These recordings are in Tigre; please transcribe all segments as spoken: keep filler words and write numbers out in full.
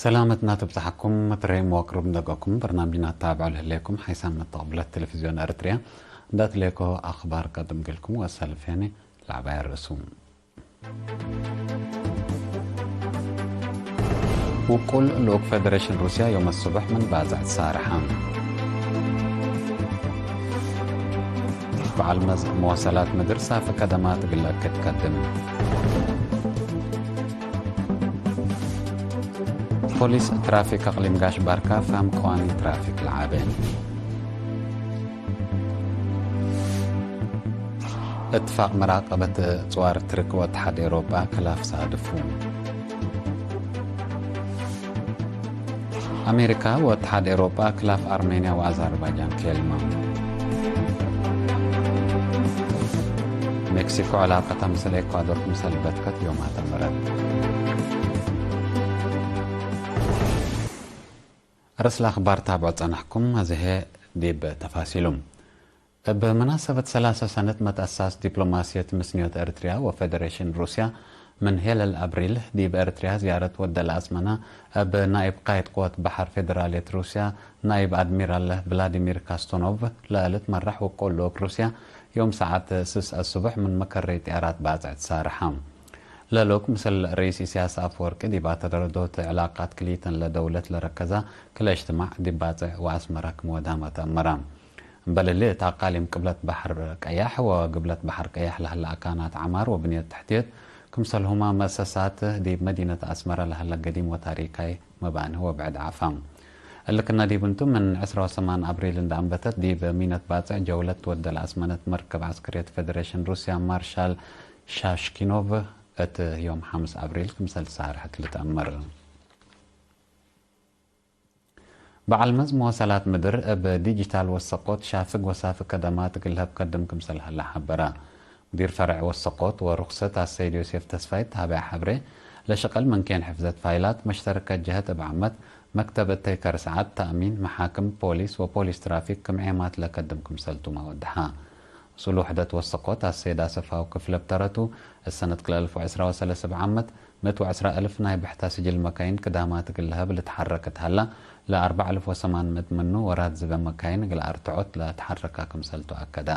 ሰላመትና ትብጽሐኩም፣ መትረይም ወቅሩብ ንደገኩም። በርናምጅና ትታብዑ ለህሌኩም ሓይሳም መተቅብለት ቴሌቪዝዮን ኤረትርያ። እንዳ ትሌኮ አኽባር ቀድም እግልኩም ወሰልፌኒ ለዐባይ ርእሱ። ውቁል ልኡክ ፌደሬሽን ሩስያ ዮም አስቡሕ ምን ባጽዕ ትሳርሐ። በዐል መዝ መዋሰላት ምድር ሳፊ ከደማት እግል ለአክድ ከድም። ፖሊስ ትራፊክ አቅሊም ጋሽ ባርካ ፈህም ቀዋኒን ትራፊክ ለዓቤ። እትፋቅ መራቀበት ጽዋር ትርክ ወእትሓድ ኤውሮጳ ክላፍ ሳድፉ። አሜሪካ ወእትሓድ ኤውሮጳ ክላፍ አርሜንያ ወአዘርባይጃን ኬልመ። ሜክሲኮ ዕላቀታ ምስል ኤኳዶር ክምሰል በትከት ዮማት አመረት። ርእስ ለአኽባር ታብዖ ጸናሕኩም፣ አዜ ህዬ ዲብ ተፋሲሉ። እብ መናሰበት ሰላሰ ሰነት መትአሳስ ዲፕሎማስየት ምስንዮት ኤረትርያ ወፌደሬሽን ሩስያ፣ ምን ሄለል አብሪል ዲብ ኤረትርያ ዝያረት ወደ ለአጽመነ፣ እብ ናይብ ቃይድ ቅወት በሐር ፌደራልየት ሩስያ፣ ናይብ አድሚራል ቭላዲሚር ካስቶኖቭ ለልትመራሕ ውቁል ልኡክ ሩስያ፣ ዮም ሰዓት ስስ አስቡሕ ምን መከረይ ጥያራት ባጽዕ ትሳርሐ። ለልኡክ ምስል ርኢስ ኢሳያስ አፈወርቂ ዲብ አተደረዶት ዕላቃት ክልኢተን ለደውለት ለረከዛ ክለ እጅትማዕ ዲብ ባጽዕ ወአስመረ ክም ወድሃመ ተአመረ። እምበል እሊ፣ እት አቃሊም ቅብለት በሐር ቀያሕ ወግብለት በሐር ቀያሕ ለህለ አካናት ዐማር ወብንየት ተሕትየት፣ ክምሰልሁመ መአሰሳት ዲብ መዲነት አስመረ ለህለ ገዲም ወታሪካይ መባንህ ወብዕድ አፋም። እሊ ክእነ ዲብ እንቱ፣ ምን ዕስራ ወሰማን አብሪል እንደ አንበተት፣ ዲብ ሚነት ባጽዕ ጀውለት ወደ ለአስመነት መርከብ ዐስከርየት ፌደሬሽን ሩስያ ማርሻል ሻሽኪኖቭ፣ እት ዮም ሐምስ አብሪል ክምሰል ትሳርሐት ልትአመር። በዐል መዝ መዋሰላት ምድር እብ ዲጂታል ወሰቆት ሻፍግ ወሳፊ ከደማት እግል ለሀብ ከድም ክምሰል ሀለ ሐበረ። ሙዲር ፈርዕ ወሰቆት ወሩክሰት አሰይድ ዮሴፍ ተስፋይ ተሃበያ ሐብሬ፣ ለሸቀል ምንኬን ሕፍዘት ፋይላት መሽተረከት ጀሀት እብ ዓመት መክተብ እተይ ከርሰዓት ተእሚን፣ መሓክም፣ ፖሊስ ወፖሊስ ትራፊክ ክም ዔማት ለከድም ክምሰልቱመ ወደሐ። መስኡል ውሕደት ወሰቆት አሰይድ አሰፋው ክፍለ ብተረቱ፣ እሰነት ክልኤ አልፍ ወዕስራ ወሰለስ እብ ዓመት፣ ምእት ወዕስራ እልፍ ናይ ብሕታ ስጅል መካይን ክዳማት እግል ለሀብ ልትሐረክ እት ሀላ፣ ለአርበዕ አልፍ ወሰማን ምእት ምኑ ወራት ዝበ መካይን እግል አርትዖት ለትሐረካ ክምሰልቱ አከደ።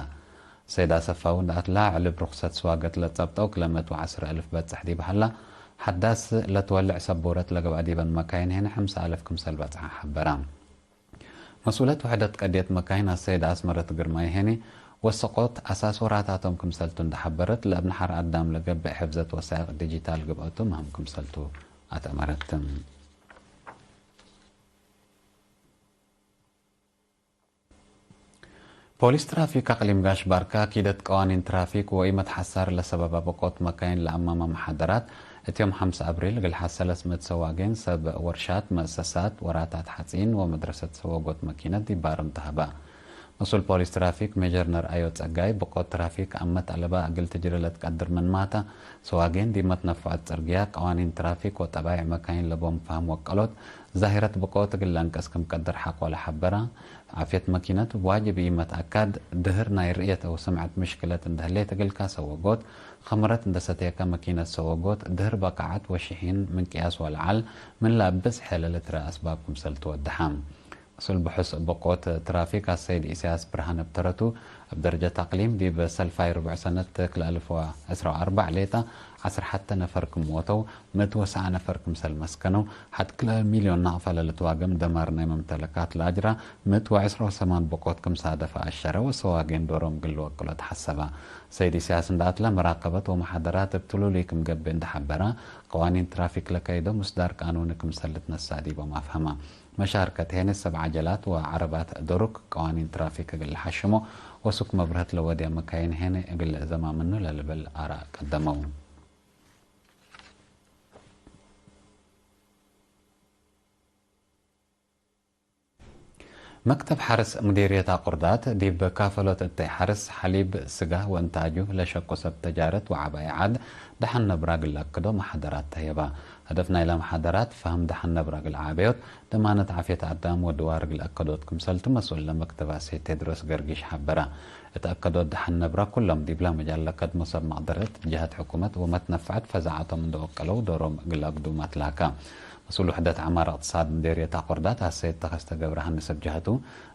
ሰይድ አሰፋው እንደ አትላ፣ ዕልብ ሩክሰት ስዋገት ለጸብጠው ክለ ምእት ወዐስር እልፍ በጽሕ ዲብ ሀላ፣ ሐዳስ ለትወልዕ ሰቡረት ለገብአ ዲበን መካይን ሄነ ሐምሳ አልፍ ክምሰል በጽሐ ሐበረ። መስኡለት ውሕደት ቀድየት መካይን አሰይድ አስመረት ግርማይ ሄኒ፣ ወሰቆት አሳስ ወራታቶም ክምሰልቱ እንደ ሐበረት፣ ለእብ ነሐር አዳም ለገብእ ሕፍዘት ወሳይቅ ዲጂታል ግብአቱ ምህም ክምሰልቱ አትአመረት። ፖሊስ ትራፊክ አቅሊም ጋሽ ባርካ፣ ኪደት ቀዋኒን ትራፊክ ወኢመትሐሳር ለሰበባ በቆት መካይን ለአማመ መሓደራት፣ እት ዮም ሐምስ አብሪል እግል ሐሰ ለስምዕት ሰዋጌን ሰብ ወርሻት፣ መእሰሳት፣ ወራታት ሐጺን ወመድረሰት ሰወጎት መኪነት ዲብ ባርም ተሀበ። መስኡል ፖሊስ ትራፊክ ሜጀር ነርአዮ ጸጋይ፣ በቆት ትራፊክ አመት አለበ እግል ትጅሪ ለትቀድር ምንማተ፣ ሰዋጌን ዲብ መትነፍዖት ጽርግያ፣ ቀዋኒን ትራፊክ ወጠባይዕ መካይን ለቦም ፋህም ወቀሎት፣ ዛሂረት በቆት እግል ለአንቅስ ክም ቀድር ሐቆ ለሐበረ፣ ዓፍየት መኪነት እብ ዋጅብ ኢመት አካድ፣ ድህር ናይ ርእየት አው ስምዐት ምሽክለት እንደ ህሌት እግልካ ሰወጎት፣ ከምረት እንደ ሰቴከ መኪነት ሰወጎት፣ ድህር በቃዐት ወሽሒን ምን ቅያስ ወለዐል ምን ለአብጽሕ ሄለ ልትረ አስባብ ክምሰል ትወደሐ። መስኡል ብሑስ በቆት ትራፊክ አሰይድ ኢሳያስ ብርሃነ ብተረቱ፣ እብ ደረጀት አቅሊም ዲብ ሰልፋይ ርቡዕ ሰነት ክልኤ አልፍ ወዕስራ ወአርበዕ ሌጠ ዐስር ሐተ ነፈር ክም ሞተው፣ ምእት ወሰዓ ነፈር ክምሰል መስከነው፣ ሐድ ክልኤ ሚልዮን ናቅፈ ለልትዋገም ደማር ናይ መምተለካት ለአጅራ፣ ምእት ወዕስራ ወሰማን በቆት ክም ሳደፈ አሸረ ወሰዋጌን ዶሮም እግል ልወቅሎ ተሐሰበ። ሰይድ ኢሳያስ እንደ አትለ፣ መራቀበት ወመሓደራት እብ ትሉሉይ ክም ገብእ እንደ ሐበረ፣ ቀዋኒን ትራፊክ ለከይዶ ምስዳር ቃኑኒ ክምሰል ልትነሳእ ዲቦም አፍሀመ። መሻርከት ሄነ ሰብ ዐጀላት ወዐረባት ዶሩክ ቀዋኒን ትራፊክ እግል ለሐሽሞ ወሱክ መብርሀት ለወድያ መካይን ሄነ እግል ለእዘማ ምኑ ለልብል አራእ ቀደመው። መክተብ ሐርስ ሙዲርየት አቁርዳት ዲብ ካፈሎት እተይ ሐርስ፣ ሐሊብ፣ ስጋ ወእንታጁ ለሸቁ ሰብ ተጃረት ወዐባይ ዐድ ደሐን ነብራ እግል ለአክዶ መሓደራት ተህየባ። ሀደፍ ናይለ መሓደራት፣ ፈህም ደሐን ነብረ እግል ዓበዮት፣ ደማነት ዓፍየት አዳም ወድዋር እግል አከዶት ክምሰልቱ መስኡል ለመክተብ አሰይድ ቴድሮስ ገርጊሽ ሐበረ። እት አከዶት ደሐን ነብረ ኩሎም ዲብለ መጃል ለከድሞ ሰብ መቅደረት፣ ጀሀት ሕኩመት ወመትነፈዐት ፈዛዐቶም እንደ ወቀለው ዶሮም እግል አግዱም አትላከ። መስኡል ውሕደት ዐማር እቅትሳድ ምዴርየት አቆርዳት አሰይድ ተኸስተ ገብረሃንስ እብ ጀሀቱ፣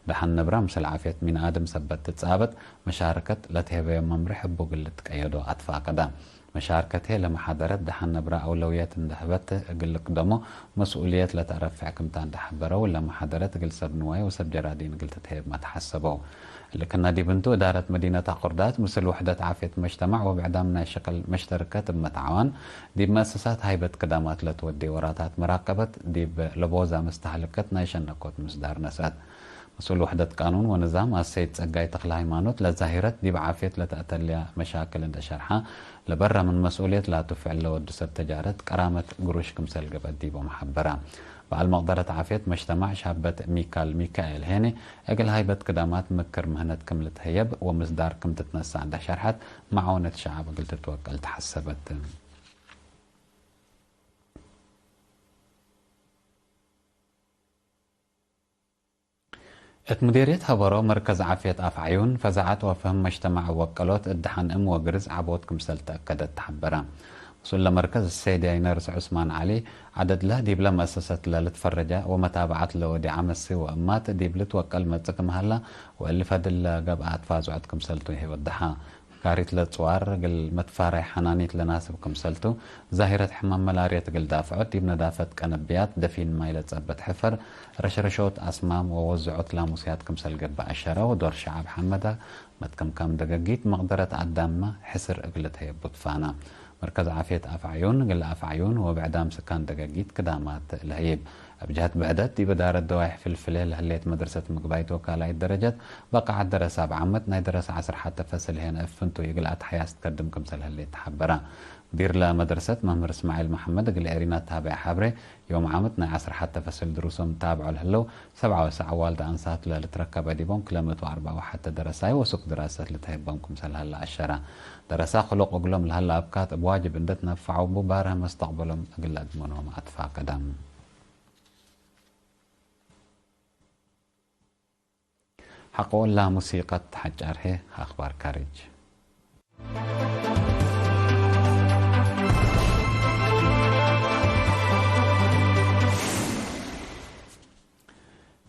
ደሐን ነብረ ምስል ዓፍየት ሚን አድም ሰበት ትጻበጥ፣ መሻርከት ለትሄበዮ መምርሕ እቡ እግል ልትቀየዶ አትፋቀደ። መሻርከት ህዬ ለመሓደረት ደሐን ነብረ አውለውየት እንደ ህበት እግል ልቅደሞ መስኡልየት ለተአረፍዕ ክምታ እንደ ሐበረው፣ ለመሓደረት እግል ሰብ ንዋይ ወሰብ ጀራዲን እግል ትትሄብመ ተሐሰበው። እሊ ክነ ዲብ እንቱ፣ እዳረት መዲነት አቁርዳት ምስል ውሕደት ዓፍየት መጅተማዕ ወብዕዳም ናይ ሸቅል መሽተርከት እብ መትዓዋን፣ ዲብ መአሰሳት ሃይበት ክዳማት ለትወዴ ወራታት መራቀበት ዲብ ለቦዛ መስተህልከት ናይ ሸነኮት ምስዳር ነስአት። መስኡል ውሕደት ቃኑን ወንዛም አሰይድ ጸጋይ ተክለሃይማኖት፣ ለዛሂረት ዲብ ዓፍየት ለተአተልያ መሻክል እንደ ሸርሐ፣ ለበረ ምን መስኡልየት ላቱ ፍዕል ለወዱ ሰብ ተጃረት ቀራመት ግሩሽ ክምሰል ገብአት ዲቦም ሐበረ። በዐል መቅደረት ዓፍየት መጅተማዕ ሻበት ሚካል ሚካኤል ሄኔ፣ እግል ሃይበት ክዳማት ምክር ምህነት ክም ልትሀየብ ወምስዳር ክም ትትነሳእ እንደ ሸርሐት፣ መዓውነት ሸዐብ እግል ትትወቀል ተሐሰበት። እት ሙዴርየት ሀበሮ መርከዝ ዓፍየት አፍዓዩን፣ ፈዛዐት ወፍህም መጅተማዕ ወቀሎት እት ደሐን እም ወግርዝ ዐቦት ክምሰል ተአከደት ተሐበረ። መስኡል ለመርከዝ አሰይድ ያይነርስ ዑስማን ዐሊ፣ ዐደድ ለህ ዲብለ መአሰሰት ለልትፈረጀ ወመታብዐት ለወዴ ዐመሲ ወእማት ዲብ ልትወቀል መጽእ ክም ሀላ፣ ወእሊ ፈድል ለገብአ አትፋዝዖት ክምሰልቱ ህዬ ወደሐ። መካሪት ለጽዋር እግል መትፋረይ ሐናኒት ለናስብ ክምሰልቱ፣ ዛሂረት ሕማም መላርየት እግል ዳፍዖት ዲብ ነዳፈት ቀነብያት፣ ደፊን ማይ ለጸበት ሕፈር፣ ረሽረሾት አስማም ወወዝዖት ላሙስያት ክምሰል ገብእ አሸረ፣ ወዶር ሸዐብ ሐመደ መትከምካም ደገጊት መቅደረት አዳምመ ሕስር እግል ልትሀየቡ ትፋነ። መርከዝ ዓፍየት አፍዓዩን፣ እግል አፍዓዩን ወብዕዳም ስካን ደገጊት ክዳማት ለህይብ። እብ ጀህት ብዕደት፣ ዲብ እዳረት ደዋይሕ ፍልፍሌ ለህሌት መድረሰት ምግባይት ወካላይት ደረጀት በቃዐት ደረሰ እብ ዓመት ናይ ደረሰ ዐስር ሐተ ፈስል ሄነ እብ ፍንቱይ እግል አትሐያስ ትከድም ክምሰል ህሌት ተሐበረ። ሙዲር ለመድረሰት መምህር እስማዒል መሐመድ እግል ኤሪና ተሃበየ ሐብሬ፣ ዮም ዓመት ናይ ዐስር ሐተ ፈስል ድሩሶም ታብዖ ለህለው ሰብዓ ወሰዕ አዋልድ አንሳት ለልትረከበ ዲቦም ክለ ምእት ወአርበዕ ወሐተ ደረሳይ ወሱክ ድራሰት ልትሀይቦም ክምሰል ሀለ አሸረ። ደረሳ ክሉቅ እግሎም ለሀለ አብካት እብ ዋጅብ እንደ ትነፈዐው እቡ ባርህ መስተቅበሎም እግል ለአድመኖም አትፋቀደ። ሐቆ እላ ሙሲቀት ሐጫር ህዬ አክባር ካርጅ።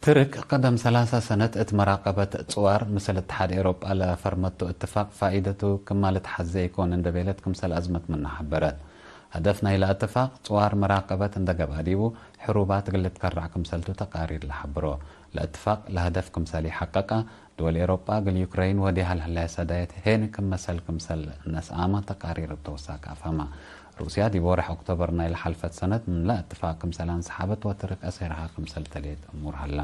ትርክ ቀደም ሰላሳ ሰነት እት መራቀበት ጽዋር ምስል እትሓድ ኤሮጳ ለፈርመቱ እትፋቅ ፋኢደቱ ክማ ልትሐዜ ኢኮን እንዴ ቤለት ክምሰል አዝመት ምኑ ሐበረት። ሀደፍ ናይለ እትፋቅ ጽዋር መራቀበት እንዴ ገብአ ዲቡ ሕሩባት እግል ልትከረዕ ክምሰልቱ ተቃሪር ለሐብሮ። ለእትፋቅ ለሀደፍ ክምሰል ኢሐቀቀ፣ ድወል ኤሮጳ እግል ዩክረይን ወዴሃ ለህለየ ሰዳየት ሄን ክም መሰል ክምሰል ነስአመ ተቃሪር እብ ተውሳክ አፍሀመ። ሩስያ ዲብ ወርሕ ኦክቶበር ናይለ ሐልፈት ሰነት ምን ለእትፋቅ ክምሰል አንሰሓበት ወትርክ አሴርሃ ክምሰል ተሌት እሙር ሀለ።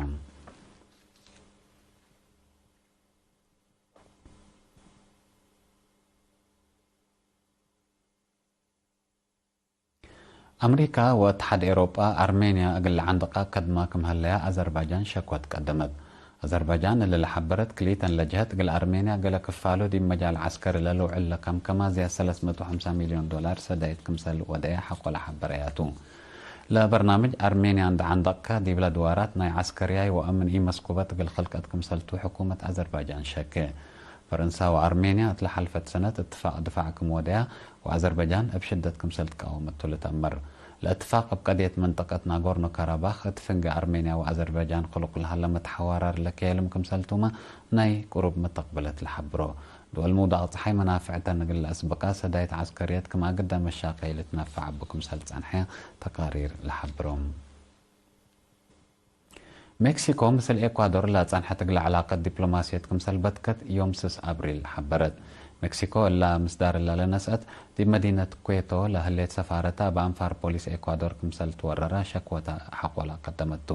አምሪካ ወእትሓድ ኤሮጳ አርሜንያ እግል ለዐንድቃ ከድማ ክም ሀለያ አዘርባጃን ሸክወት ቀደመት። አዘርባጃን እሊ ለሐበረት ክሊተን ለጀሀት እግል አርሜንያ ገሌ ክፋሉ ዲብ መጃል ዐስከሪ ለልውዕል ለከምከማ ዝያድ ሰለስ ምእት ወሐምሳ ሚልዮን ዶላር ሰዳይት ክምሰል ወደየ ሐቆ ለሐበረያቱ። ለበርናምጅ አርሜንያ እንዴ ዐንደቅከ ዲብለ ድዋራት ናይ ዐስከርያይ ወአምን ኢመስኩበት እግል ክልቀት ክምሰልቱ ሕኩመት አዘርባጃን ሸኬ። ፈረንሳ ወአርሜንያ እት ለሐልፈት ሰነት እትፋቅ ድፋዕ ክም ወደያ ወአዘርበጃን እብ ሽደት ክምሰል ትቃወመቱ ልትአመር። ለእትፋቅ እብ ቀድየት መንጠቀት ናጎርኖ ካራባክ እት ፍንጌ አርሜንያ ወአዘርበጃን ክሉቅ ለሀለ መትሐዋራር ለከየልም ክምሰልቱመ ናይ ቅሩብ መተቅብለት ለሐብሮ። ድወል ምውዳቅ ጸሓይ መናፍዕተን እግል ለአስብቃ ሰዳይት ዐስከርየት ክም አግደ መሻቀይ ልትነፈዕ እቡ ክምሰል ጸንሐ ተቃሪር ለሐብሮ። ሜክሲኮ ምስል ኤኳዶር ለጸንሐት እግለ ዕላቀት ዲፕሎማስየት ክምሰል በትከት ዮም ስስ አብሪል ሐበረት። ሜክሲኮ እላ ምስዳር እላ ለነስአት፣ ዲብ መዲነት ኩዌቶ ለህሌት ሰፋረታ እብ አንፋር ፖሊስ ኤኳዶር ክምሰል ትወረረ ሸክወተ ሐቆለ ቀደመቱ።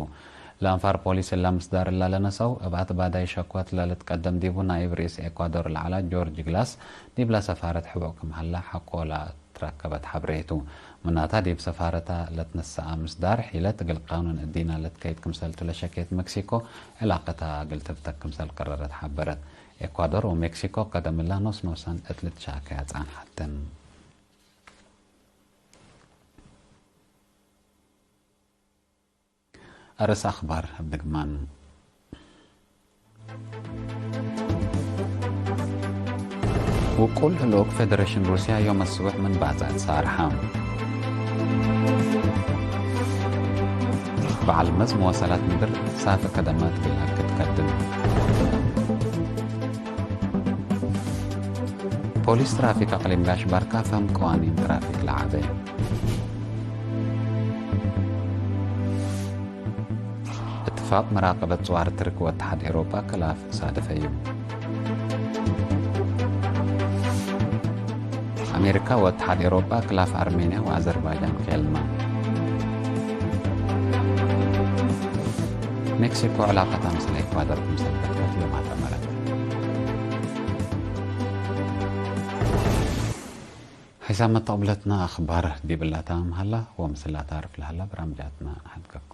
ለአንፋር ፖሊስ እላ ምስዳር እላ ለነሰው፣ እብ አትባዳይ ሸክወት ለልትቀደም ዲቡ ናይብ ርኢስ ኤኳዶር ለዐለ ጆርጅ ግላስ ዲብለ ሰፋረት ሕቡዕ ክም ሀለ ሐቆለ ትረከበት ሐብሬቱ። ምናታ ዲብ ሰፋረታ ለትነሰአ ምስዳር፣ ሒለት እግል ቃኑን እዲና ለትከይድ ክምሰልቱ ለሸኬት ሜክሲኮ፣ ዕላቀታ እግል ትብተክ ክምሰል ቀረረት ሐበረት። ኤኳዶር ወሜክሲኮ ቀደም እላ ኖስ ኖሰን እት ልትሻከያ ጸንሐትን። አርእስ አክባር እብ ድግማን። ውቁል ህሉክ ፌደሬሽን ሩስያ ዮም አስቡሕ ምን ባጽዕት ሳርሐ። በዐል መዝ መዋሰላት ምድር ሳፈ ከደማት እግል አክድ ቀድም። ፖሊስ ትራፊክ አቅሊም ጋሽ ባርካ ፈህም ቀዋኒን ትራፊክ ለዐበ። እትፋቅ መራቀበት ጽዋር ትርክ ወእትሓድ ኤሮጳ ክላፍ ሳደፈዩ። አሜሪካ ወእትሓድ ኤሮጳ ክላፍ አርሜንያ ወአዘርባይጃን ኬልማ። ሜክሲኮ ዕላቀታ ምስል ኤኳዶር ክምሰል በትረት ዮም አጠመረት። ሐይሳም መተቅብለትና አክባር ዲብ እላታም ሀላ ወምስል አታርፍ ለሀላ በራምጃትና ሐድገብ።